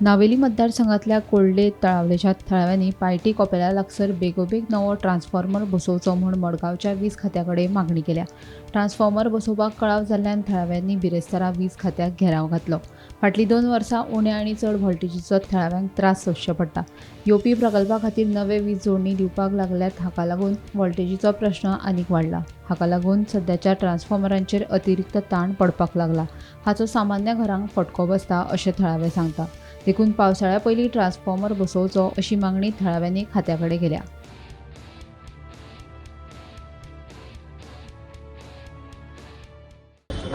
नावेली मतदारसंघातल्या कोल्डे तळावलेच्या थळाव्यांनी piety Coppola लागसर बेगोबेग नवो ट्रान्सफॉर्मर बसोवचो म्हूण मडगांवच्या वीज खात्या कडेन मागणी केल्या. ट्रान्सफॉर्मर बसोवपाक कळाव जाल्ल्यान थळाव्यांनी बिरेस्तारा वीज खात्याक घेराव घातलो. फाटलीं 2 वर्सां उणे आनी चड व्होल्टेजीचो थळाव्यांक त्रास सोंसचे पडटा. येवपी प्रकल्पा खातीर नवे वीज जोडणी दिवपाक लागल्यात. हाका लागून व्होल्टेजीचो प्रश्न आनीक वाडला. हाका लागून सद्याच्या ट्रान्सफॉर्मरांचेर अतिरिक्त ताण पडपाक लागला. हाचो सामान्य घरांक फटको बसता अशें थळावे सांगता. देखून पावसाळ्या पयलीं ट्रान्सफॉर्मर बसोवचो अशी मागणी थळाव्यांनी खात्या कडेन केल्या.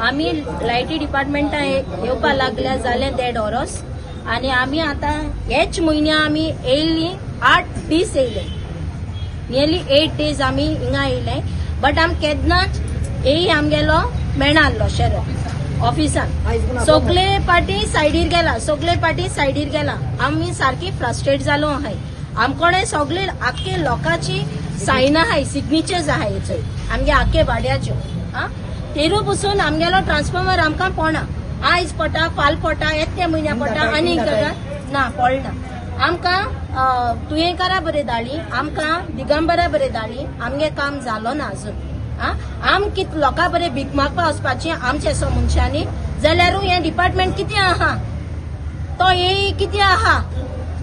आमी लायटी डिपार्टमेंटा येवपा लागल्या जालें देड वरोस आनी आमी आतां हेच म्हयन्या आमी येयल्ली 8 दीस येयले, नियरली 8 डेज आमी हिंगा येयले, बट आम केन्नाच येई आमगेलो मेळनासलो. शरद ऑफिसान सगळे पार्टी सायडीर गेला, सगळे पार्टी सायडीर गेला. आमी सारकी फ्रस्ट्रेट जालो आहाय. आमकोडे सगळे आख्खे लोकांची सायनां आहाय, सिग्नेचर्स आहाय थंय आमगे आख्खे वाड्याच्यो. आं, तेरू पसून आमगेलो ट्रान्सफॉर्मर आमकां पडना. आयज पडटा, फाल पडटा, येत्या म्हयन्या पडटा आनी ना पडना. आमकां तुयेंकारा बरें धाडली, आमकां दिगंबरा बरें धाडली, आमगे काम जालो ना अजून. आं, आम कित लोकां बरें भीक मागपा वचपाची आमचे सो मनशांनी जाल्यारूय हें डिपार्टमेंट कितें आहा, तो हे कितें आहा,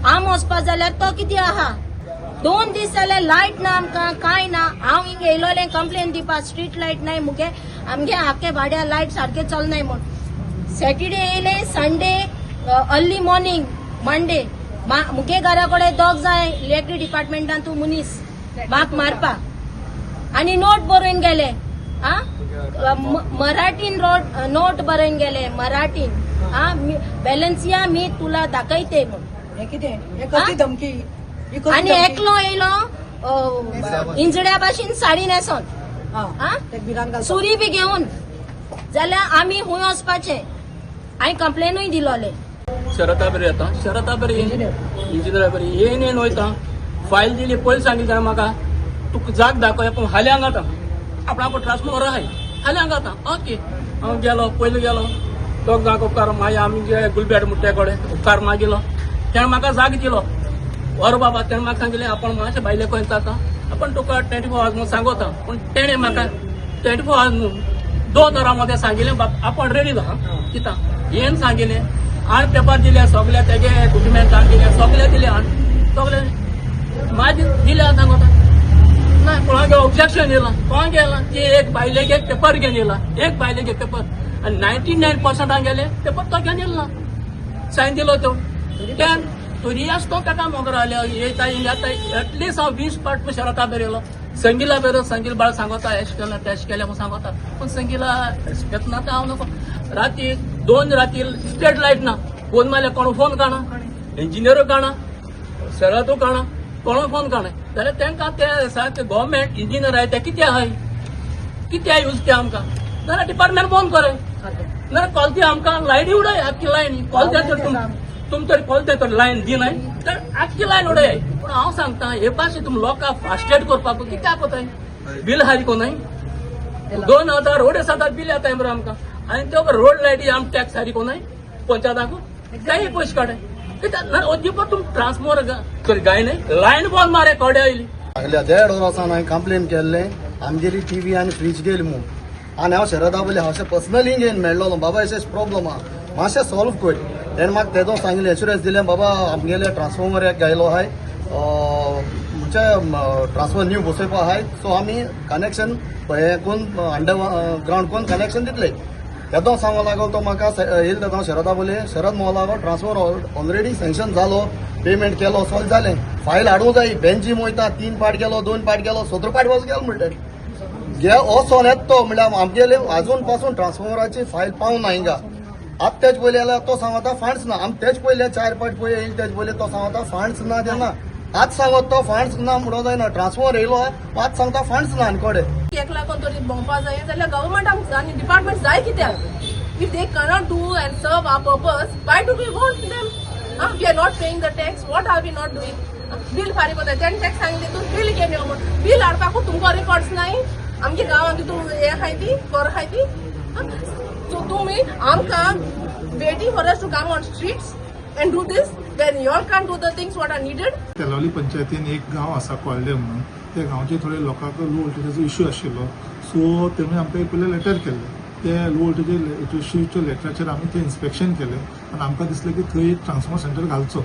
आम वचपा जाल्यार तो कितें आहा. 2 दीस जाले लायट ना आमकां, कांय ना. हांव हिंगा येयलोलें कंप्लेन दिवपा, स्ट्रीट लायट नाय मुगे, आमगे आख्खे वाड्यार लायट सारकें चलनाय म्हूण. सॅटर्डे येयले, संडे अर्ली मॉर्निंग, मंडे मुगे घरा कडेन दोग जाय इलेक्ट्रीक डिपार्टमेंटान तूं मनीस म्हाका मारपा आनी नोट बरोवन गेले. आ, मराठीन नोट बरोवन गेले मराठीन, आ बॅलन्सिया मी तुला दाखयते म्हूण. हे कितें, हे कसली धमकी ही कसली आनी धमकी? एकलो येयलो इंजड्या भाशेन साडी न्हेसोन, हा, ते भिरांत घालता. सुरी बी घेवन, जाल्यार आमी हुंय वचपाचें? हांवें कंप्लेनूय दिलोले. शरता बरे येता, शरता बरे इंजिनियर बरे येयन येयन वयता. फायल दिली पयलीं, सांगिल्लें ताणें म्हाका, तुका जाग दाखय पूण हाल्यां हांगा आतां आपणाक ट्रान्सफॉर्मर आहाय हाल्यां हांगा आतां. ओके, हांव गेलो, पयलीं गेलो दोग जाणांक उपकार मागीर आमी जे गुलबेट म्हणटा ते कडेन उपकार मागिलो. तेणें म्हाका जाग दिलो. वर बाबा, तेणें म्हाका सांगिल्लें आपण मातशें भायले खंय जाता, आपण तुका 24 आवर्स म्हूण सांगता. पूण तेणें म्हाका 24 आवर्स न्हू, 2 वरां मदें सांगिल्लें, बाब आपण रेडी जा किता येन सांगिल्लें. आनी पेपर दिले सगळे, तेगे डॉक्युमेंटान दिले सगळे, दिले आनी सगळे मागीर दिले. सांगता ना कोणागे ऑब्जेक्शन येयलां, कोणागे येयलां ती एक बायलेक एक पेपर घेवन येयला, एक बायलेक एक पेपर आनी 99% गेले पेपर तो घेवन येयला, सायन दिलो तो त्यान. तरी आसतो ताका मोगरो आले येता येता. एटलिस्ट हांव 20 पाट शरता बरयलो, संगीला बरय, संगील बाळ सांगता एश केला तेश केलें म्हूण सांगता, पूण संगीला येतना हांव नको. राती 2 राती स्ट्रीट लायट ना. फोन मारल्यार कोण फोन काणा, इंजिनियरूय काणा, शरतूय काणा, कोणूय फोन काणा. जाल्यार तांकां ते सारके गव्हर्मेंट इंजिनियर आहाय ते कितें आहाय, कित्याक यूज ते आमकां? जाल्यार डिपार्टमेंट बंद करे, नाल्यार कॉलती आमकां लायनी उडय आख्खी लायन. कॉल तर तुम तर कॉल तर लायन दिनाय तर आख्खी लायन उडय. पूण हांव सांगता, हे भाशेन तुमी लोकांक फ्रस्ट्रेट करपाक कित्याक कोताय? बील हारी कोनाय, 2000 2500 बील येता मरे आमकां. आनी ते रोड लायटी आम टॅक्स हारी कोनाय, पंचायताक तेय पयशे काडे कित्याक? अजिबात तुमी ट्रान्सफॉर्मर तरी गाय न्हय, लायन बंद मारे कोडे आयली. फाटल्या देड वरां हांवें कंप्लेन केल्लें, आमगेली टीव्ही आनी फ्रीज गेली म्हूण. आनी हांव शरदा पयलीं हांव अशें पर्सनली घेवन मेळ्ळोलो, बाबा अशें प्रॉब्लम आहा, मातशें सॉल्व कर. तेणें म्हाका तेदो सांगलें, एश्युरन्स दिलें, बाबा आमगेले ट्रान्सफॉर्मर एक गायलो आहाय, म्हणजे ट्रान्सफॉर्मर न्यू बसोवपा आहाय, सो आमी कनेक्शन हें कोन्न अंडर ग्रावंड कोन्न कनेक्शन दितले. तेदो सांगो लागलो तो म्हाका येयलो तेदो शरदा पयलीं. शरद म्हणो लागलो, ट्रान्सफॉर्मर ऑलरेडी सँक्शन जालो, पेमेंट केलो, सगळें जालें, फायल हाडूंक जाय. बेंजीम वयता, 3 पाट गेलो, 2 पाट गेलो, 17 पाट वच गेलो म्हणटा गे वचोन येता तो. म्हणल्यार आमगेले अजून पासून ट्रान्सफॉर्मराची फायल पावना ना हिंगा. आतां तेज पयलीं जाल्यार तो सांगता फंड्स ना. आम तेज पयले 4 पाट पळय येयले, तेज पयलीं तो सांगता फंड्स ना तेन्ना. आतां सांगत तो फंड्स ना म्हणून जायना. ट्रान्सफॉर्मर येयलो, आतां सांगता फंड्स ना आनी कडेन. एक लागून तरी भोंवपा जाय जाल्यार गव्हर्मेंटाक आनी डिपार्टमेंट जाय कित्याक? If they cannot do and serve our purpose, why do we want them? We are not paying the tax. What are we not doing? Bill फारीक कोताय तेणें टॅक्स सांगले, तूं बील घेवन यो म्हूण. बील हाडपाकूच तुमकां रिकॉर्ड्स नाय? आमगे गांवांत तूं हें आहाय ती कर आहाय ती. सो तुमी आमकां waiting for us to come on streets. and do this when you all can't do the things what are needed. Telaulim पंचायतीन एक गांव आसा कोळडे म्हणून, त्या गांवचे थोडे लोकांक लो वोल्टेजाचो इश्यू आशिल्लो. सो तेणी आमकां एक पयलें लेटर केल्लें. ते लो वोल्टेज इश्यूच्या लेटराचेर आमी तें इन्स्पेक्शन केलें आनी आमकां दिसलें की थंय एक ट्रान्सफॉर्मर सेंटर घालचो,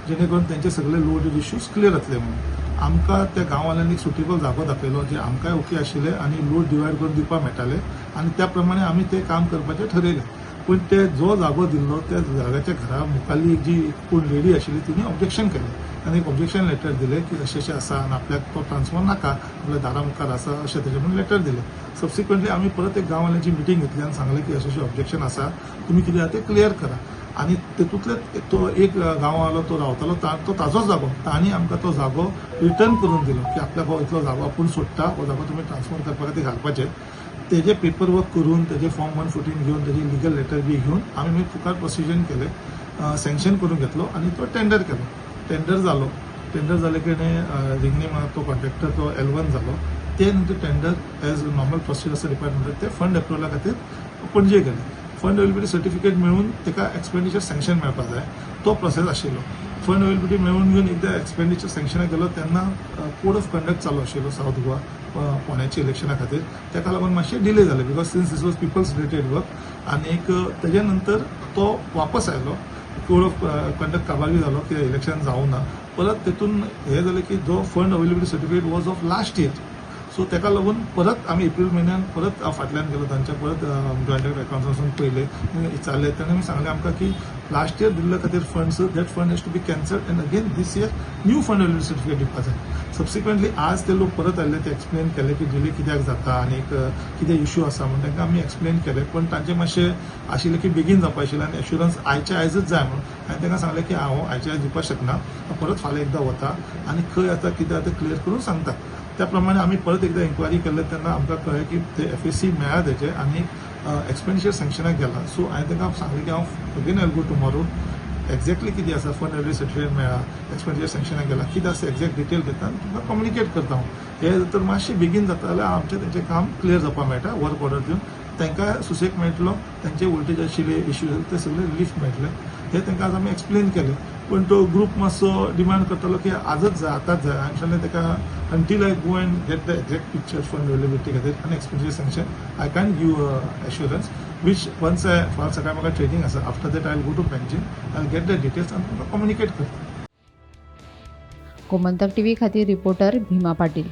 जेणे करून तेंचे सगळे लो वोल्टेज इश्यूज क्लियर जातले म्हणून. आमकां त्या गांववाल्यांनी एक सुटेबल जागो दाखयलो जे आमकांय ओके आशिल्ले आनी लोड डिवायड करून दिवपाक मेळटाले आनी त्या प्रमाणे आमी तें काम करपाचें ठरयलें. पूण ते जो जागो दिल्लो त्या जाग्याच्या घरा मुखारली एक जी कोण लेडी आशिल्ली तिणी ऑब्जेक्शन केलें आनी एक ऑब्जेक्शन लेटर दिलें की अशें अशें आसा आनी आपल्याक तो ट्रान्सफॉर्मर नाका, आपल्या दारा मुखार आसा अशें तेजें म्हणून लेटर दिलें. सबसिक्वंटली आमी परत एक गांववाल्यांची मिटींग घेतली आनी सांगलें की अशें अशें ऑब्जेक्शन आसा, तुमी कितें आसा तें क्लियर करा. आनी तेतूंतले तो एक गांववालो तो रावतालो तो ताजोच जागो, तांणी आमकां तो जागो रिटर्न करून दिलो की आपल्याक हो इतलो जागो आपूण सोडटा, हो जागो तुमी ट्रान्सफॉर्मर करपा खातीर घालपाचे. तेजे पेपर वर्क करून तेजे फॉर्म 114 घेवन तेजे लिगल लेटर बी घेवन आमी मागीर फुकार प्रोसिजन केलें, सँक्शन करून घेतलो आनी तो टेंडर केलो. टेंडर जालो. टेंडर जाले कडेन रिंगणे म्हणा तो कॉन्ट्रॅक्टर तो L1 जालो. ते नंतर टेंडर एज नॉर्मल प्रोसिजर आसा डिपार्टमेंटात ते फंड एप्रुवला खातीर पणजे गेले. फंड अवेलेबिलिटी सर्टिफिकेट मेळून ताका एक्सपेंडिचर सँक्शन मेळपाक जाय, तो प्रोसेस आशिल्लो. फंड अवेलेबिलिटी मेळून घेवन एकदां एक्सपेंडिचर सँक्शनाक गेलो तेन्ना कोड ऑफ कंडक्ट चालू आशिल्लो सावथ गोवा फोंड्याच्या इलेक्शना खातीर, ताका लागून मातशें डिले जालें because since this was people's related work. आनीक तेजे नंतर तो वापस आयलो, कोड ऑफ कंडक्ट काबार बी जालो की इलेक्शन जावं ना. परत तेतून हें जालें की जो fund availability certificate was of last year, so ताका लागून परत आमी एप्रील म्हयन्यान परत फाटल्यान गेलो तांच्या, परत जॉयंट अकाउंट्स वचून पयलें, विचारलें. ताणें आमी सांगलें आमकां की लास्ट इयर दिल्ले खातीर funds, that fund has to be cancelled and again this year new fund availability certificate दिवपाक जाय. सबसिक्वंटली आज ते लोक परत आयले, ते एक्सप्लेन केले की डिले कित्याक जाता आनी कितें इश्यू आसा म्हूण तांकां आमी एक्सप्लेन केलें. पूण तांचें मातशें आशिल्लें की बेगीन जावपा आशिल्लें आनी एश्युरन्स आयच्या आयजच जाय म्हणून. हांवें तांकां सांगलें की हांव आयच्या आयज दिवपाक शकना, परत फाल्यां एकदां वता आनी खंय आतां कितें आतां क्लियर करून सांगता. त्या प्रमाणे आमी परत एकदां इन्क्वायरी केल्ले तेन्ना आमकां कळ्ळें की ते FAC मेळ्ळा तेजे आनी एक्सपेंडिचर सँक्शनाक गेला. सो हांवें तांकां सांगलें की हांव again I go tomorrow, exactly कितें आसा फंड अवेलेबिलिटी सर्टिफिकेट मेळ्ळा, एक्सपेंडिचर सँक्शनाक गेला, कितें आसा एक्झॅक्ट डिटेल घेता आनी तुमकां कम्युनिकेट करता हांव. हें तर मातशें बेगीन जाता जाल्यार आमचें तेंचें काम क्लियर जावपाक मेळटा. वर्क ऑर्डर दिवन तांकां सुसेग मेळटलो, तांचे वोल्टेज आशिल्ले इश्यू ते सगळे रिलीफ मेळटले. हें तांकां आज आमी एक्सप्लेन केलें. पूण तो ग्रूप मातसो डिमांड करतालो की आजच जाय, आतांच जाय. हांवें सांगलें ताका until I go and get the exact picture fund availability खातीर आनी expenditure sanction I can give assurance which once I फाल्यां सकाळी म्हाका ट्रेनींग आसा, after that I go to Panjim, I get the details आनी तुमकां कम्युनिकेट करता. Gomantak TV खातीर रिपोर्टर भीमा पाटील.